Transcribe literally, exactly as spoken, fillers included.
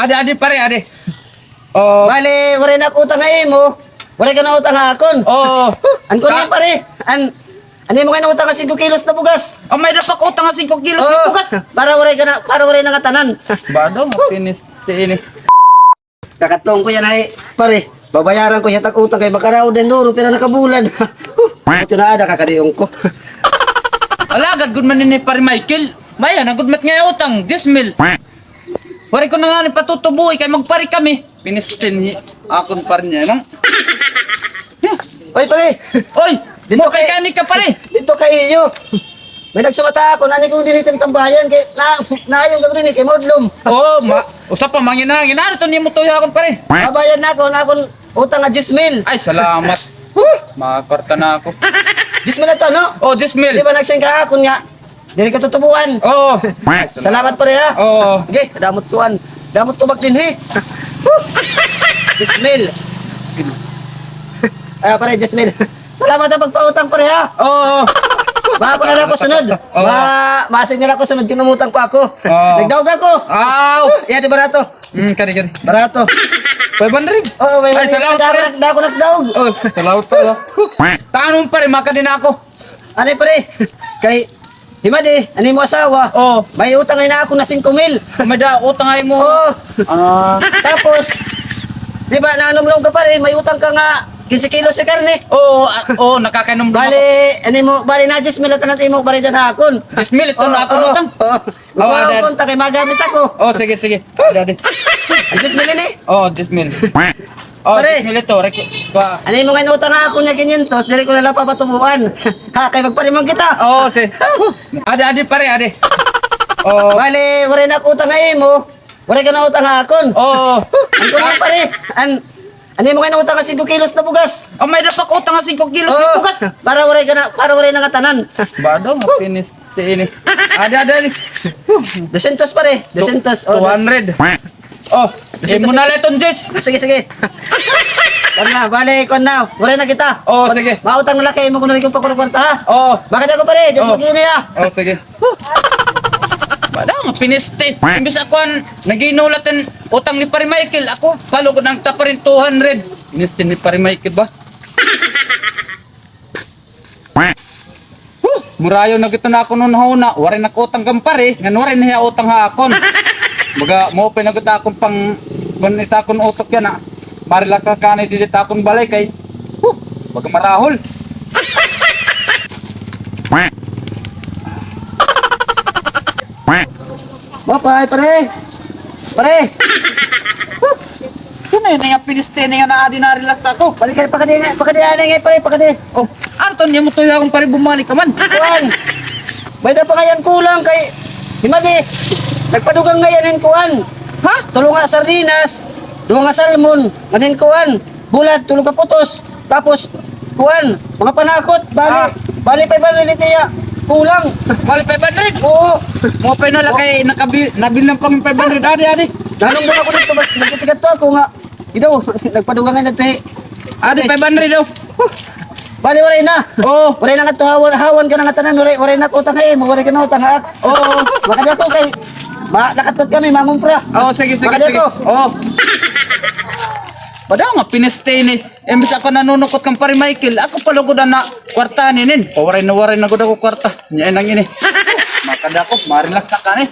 Adi, adi, pare, adi. Oh. Bali, waray na ako utang ha imo. Waray ka na utang ha akon. Oo. An kuan, pare. An, an imo nga utang nga singko kilos na bugas. May dapat utang nga singko kilos na bugas. Para waray ka na, para waray na ngatanan. Bado, mapinis ti ini. Kakatuon ko yana, pare. Babayaran ko hiya it ak utang kay makaraod hin duro pira na ka bulan. Ito na ada kakadiong ko. Alagad gud man ini, pare Michael. Maya na gud mat nga utang, diyes mil. Waray ko na ngani patutuboy kay magpari kami. Pinistin ni akon pari niya, no? Oy, pare. Oy, dito kay kani ka, pare. Dito kay iyo. May nagsumat ha akon, ani ko diri tambayan kay na, naayon ka diri kay modlom. Oo, ma, usa pa mangin-angin. Ano to nimo tuyo akon, pare? Babayad na ako, na akon utang nga diyes mil. Ay, salamat. Huh? Makakwarta na ako. Diyes mil na to, no? Oh, diyes mil. Di ba nagsend ka akon nga diri ka tutubuan? Oo. Salamat, pare, ha? Oo. Sige, damot kuan. Damot tubak dinhi. Diyes mil. Ah, pare, diyes mil. Salamat ha pagpautang, pare, ha? Oo. Maako na la ako sunod. Oo. Ma, masig na la ako sunod kun mangutang pa ako. Oo. Nagdaog ako. Aw. Iya, di barato. Hmm, kadi, kadi. Barato. Five hundred? Oo, five hundred. Ay, salamat, pare. Da, da ako nagdaog. Oh, salamat, pare. Tanom, pare, makadi na ako. Ano, pare? Kay, himadi, an imo asawa. Oh. May utang na ako na singko mil. May da, utang ha imo. Oh. Ah. Tapos, di ba, naanumlom ka, pare, may utang ka nga kinse kilos nga karne. Oo, ah, oo, nakakainumlom ako. Bali, an imo, bali na diyes mil an imo, bali na akon. Diyes mil, ito na akon utang. Oo. Oo, Dad. Kunta kay magamit ako. Oh, sige, sige. Dad. Diyes mil ini? Oh, diyes mil. Oh, pare. Diyes mil ito. Rek-, kuha. Ano mo nga utang ako niya kinyentos, diri ko na lang papatubuan. Ha, kay magpariman kita. Oh, si-, adi, adi, pare, adi. Oh. Bali, waray na ako utang ha imo. Waray ka na utang ha akon. Oo. An kuan, pare. An, ano mo nga utang nga singko kilos na bugas? Oh, may dapat utang nga singko kilos na bugas. Para waray ka na, para waray na ngatanan. Bado, mapinis. Ti ini. Ada, ada ni. Dosyentos, pare. Dosyentos. Oh, two hundred. Oh, dosyentos. Imo na la iton, Jess. Sige, sige. Kuan na, bali, kuan na. Waray na kita. Oh, sige. Mautang na la kay imo kuno ikong pakurkwarta, ha? Oh. Makadi ako, pare. Di ko gini, ha? Oh, sige. Bado, mapinis ti. Imbis ako an naghinulat hin utang ni Pare Michael, ako, palugod an taparin two hundred. Pinis ti ni Pare Michael ba? Huh! Murayo na gud na ako hunahuna, waray na ako utang kan pare, ngan waray na hiya utang ha akon. Baga, maupay na gud akon pang, kun ita akon utok yana, ah. Mari la ka kani didi ta akon balay kay, huh, baga marahol. Maupay, pare. Pare. Huh. Ano yun, yung piniste na yun na adi na relax ako. Balik ka, pakadi nga, pakadi, ano nga, pare, pakadi. Oh, ano to, niya mo to yung akong pare bumalik ka man. Kuan. May da pa ngayon kulang kay, himadi, nagpadugang ngayon hin kuan. Ha? Tulo nga sardinas, duha nga salmon, nganin kuan, bulad, tulo ka putos. Tapos, kuan, mga panakot, bali, bali five hundred ito ya. Kulang. Bali five hundred? Oo. Maupay na la kay nakabi-, nabilang pang five hundred. Adi, adi. Nanong muna ko dito, nagtitigat to ako nga. Idaw, nagpadugangan na to eh. Adi, five hundred daw. Bali, waray na. Oo. Waray na nga to, hawan, hawan ka na nga tanan, waray, waray na ko utang eh, waray ka na utang ha. Oo. Makadi ako kay, ma-, nakatot kami, mangumpra. Oo, sige, sige, sige. Makadi ako. Oo. Bado nga, piniste ini. Imbis ako nanunukot kan Pare Michael, ako pa lugod an nakwarta ninin. Pawaray na waray na gud ako kwarta. Nya nang ini. Makadi ako, ma-relax na kani.